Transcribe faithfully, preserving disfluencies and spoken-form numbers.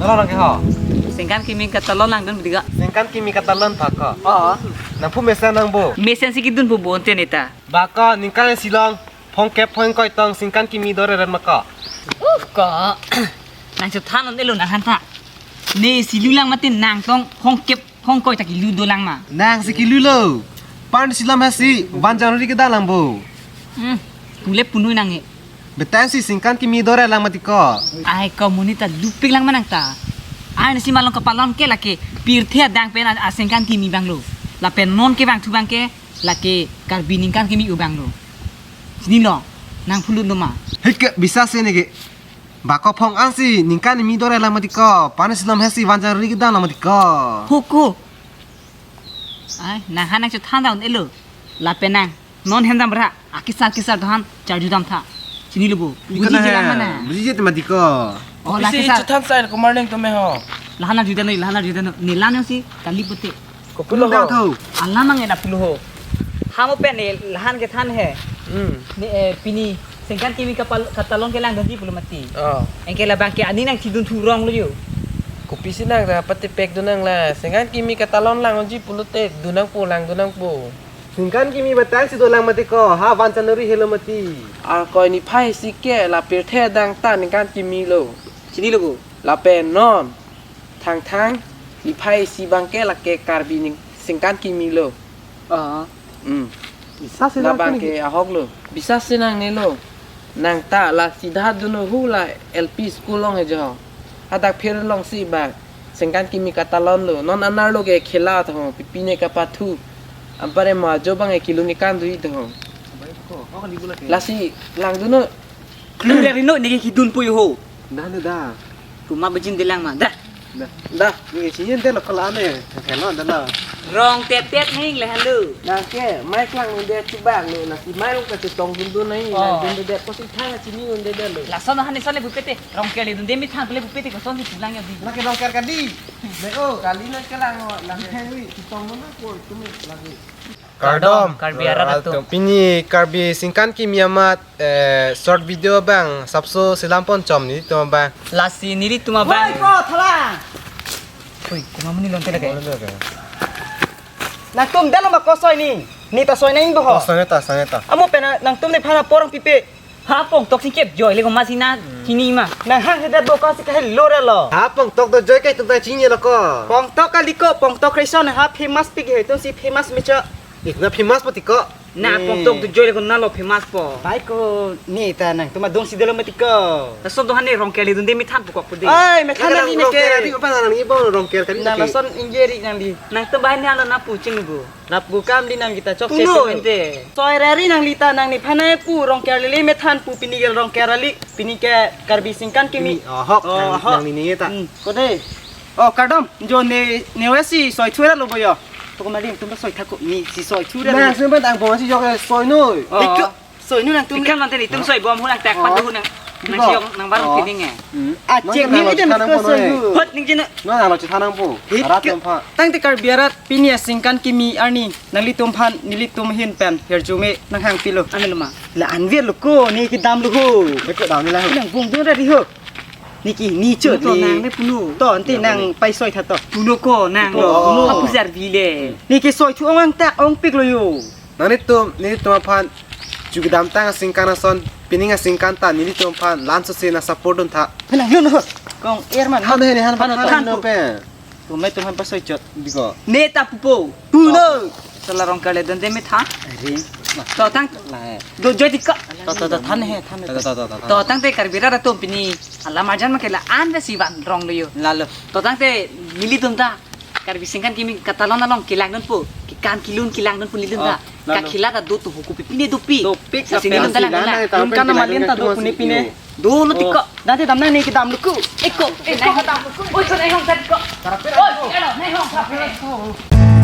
Ko lang ke ho. Singkan kimi katalon langdun bidi ko. Singkan kimi katalon tha ko. Oh. Nangphu mesen nangpo. Mesen si kedunpo bonte neta. Ba ko ningkan isi along phongkep phongkoi tong singkan kimi dore ren ma ko. Uh ko. Nang chethan un-elo nangphan tha. Ne si lu lang mati nang tong phongkep phongkoi ta kelu dolang ma. Nang si kelulo. Pan si lam hasi van January kedam langpo. Hmm. Pule punoi nang e. Betang si singkan kimi dore lang mati ko. Ai ko monit ta lupik lang ma nang ta. Ai nesi malom kapalon ke lake pirthe adang pen a, asingkan kimi abang lo. Lapen non kevangthu abang ke lake Karbi ningkan kimi abang lo. Chinilo, nang phulun lo ma. Hei ke bisa se ne ke. Ba ko phong-ang si ningkan kimi dore lang mati ko. Pan si lam hasi van January kedam lang mati ko. Hoko. Ai, nangphan nang chethan ta un-elo. Lapen nang non hem dam ra, akesar kesar dohan charju dam tha. Chinilo bo. Buji je lang mana? Buji je te mati ko. Oh, la Kopisi kesar. Chethan sai kumar ning tumi ho. Lahan arju dano, lahan arju dano. Ne lang si kali pute. Kopilo ho. Alam ang ena pulo ho. Hamo pen ne lahan kethan he. Hmm. Ne, eh, pini singkan kimi kapal katalon ke langdunji pulo mati. Oh. Anke labang ke ani nang chidun thurong lo yo. Kopisi nang ta pati pek dun nang la. Singkan kimi katalon langdunji pulote dun nangpo, langdun nangpo. Singkan kimi betang si dolang mati ko, ha van January helo mati. Ar koi niphai si ke la pirthe adang ta ningkan kimi lo. Chinilo ko. Lapen non. Thangthang niphai si abang ke lake Karbi ning singkan kimi lo. Ah. Hmm. Bisa si nang abang ke ahok lo. Bisa si nang ne lo. Nang ta la sida dunno hu la L P school along ejo. Hadak phir along si ba singkan kimi katalon lo. Non anar lo ke khela tho. Pipi ne kapathu. Ampare ma jo abang e kilo ne kan dui tho. Lasi langdunno. Klu le rino ne ke kidunpo yo ho. Dah ne dah. Kuma bejin delang ma. Dah. Dah. Dah. Ni sini dia lo kalau ane. Kalau dah lo. Rong tetet hing le halo. Nang ke mai klang nung dia chubak lo, nang si mai rong kachetong dundun nai, oh, nang dundun dia kosi thang sini dundun dia lo. Lason hane sone bupete. Rong kele dundun mi thang pele bupete koson si pulang ya di. Lake rong ker kadi. Be o kali na kelang o, lake hengwi chitong mo na ko tumi lagi. Kardom, Karbi arat atum. Pini Karbi singkan kimi amat, eh, short video abang sapso selam pon chom nelitum abang. Lasi nelitum abang. Woi, ko thalang. Hui, kuma muni lonte lake. Nangtum dalo ma ko soi ni. Ni ta soi nang bo ho. Oh, soi ta, soi ta. Amo pen nangtum nephan apor pipe. Ha pongtok si kep joi le ko ma si na chini ma. Nang hang hedat bo ko si kahelo re lo. Ha pongtok do joi ke tum ta chini lo ko. Pongtok kali ko, pongtok reson ha famous pik he tum si famous mecha. Itna famous pati ko. Na pongtok do joi le ko na lo famous po. Bai ko ni ta nangtum adong si dalo mati ko. Ta so do hane rong kele dundun mi than pukok pudi. Ai, me than na ni ne rong ke. Kele di apa nang ni bo rong kele kali. Na lason injeri nang di. Nangtum bai ni alo na puching bu. Lapu kam di nang kita chok. Puno. Chete mente. Soi rari nang lita nang nephan nangpu rong ker lele methan pu pini ke rong ker ali pini ke Karbi singkan kimi. Pini, oh, hok, oh, nang, hok. Nang nini ta. Hmm, kode. Oh, kardom, jo ne, ne wesi soi thura lo boyo. Toko mali tum soi thako ni si soi thura lo. Nang sumpen ang bo si jok soi noi. Oh. Iko. Soi nu nangtum. Ikan manten itum soi bom hu nang tek pat hu nang. Nang siong nang barang pining e. Hmm. Ah, cek ni ni dem ko soi nu. Hot ning jena. Nang alo chethan nangpo. Arat tum pha. Tangte Karbi arat pini asingkan kimi arni nanglitum aphan nelitum ahin pen hirjume nang hang pilo. Ame loma. La anvir lo ko ni kedam lo ho. Beko dam ni la ho. Nang bung dun ra di ho. Ni ki ni chot to le. Nang ne puno. To ante nang pai soi tha to. Puno ko nang lo. Puno. Puno. Apu jar bi le. Ni ki soi thu ong ang ta ong pik lo yo. Nanglitum, nelitum aphan, chukidam tang asingkan ason, pining asingkan ta, nelitum aphan, lan sose nang support dun tha. Henang lun ho, kong air man. Han he, han, han, han, han, han, pe. Tumai tum han pasoi chot. Biko. Ne ta pupo. Puno. Sala rong kale dundun mi tha. Are. To tang. La he. Do joi di ko. To, to, to, than he, than he. To, to, to, to, to. To tangte Karbi arat atum pini. Alam arjan ma ke la an ve si van rong lo yo. Lalo. To tangte nelitum ta. Karbi singkan kimi katalon along kelang dunpo, kekan kelun kelang dunpo nelitum ta. Oh, lalu. Kakhela ta do tu huku pipine dopi. Dopi, nasi nelitum ta lang lang. Nelitum kan nama lian ta do pune pine. Do lo tiko. Dante damnang ni kedam luku. Eko, eh, nai ho dam luku. Oi, ko nai ho dam ko. Oi, elo, nai ho dam ko.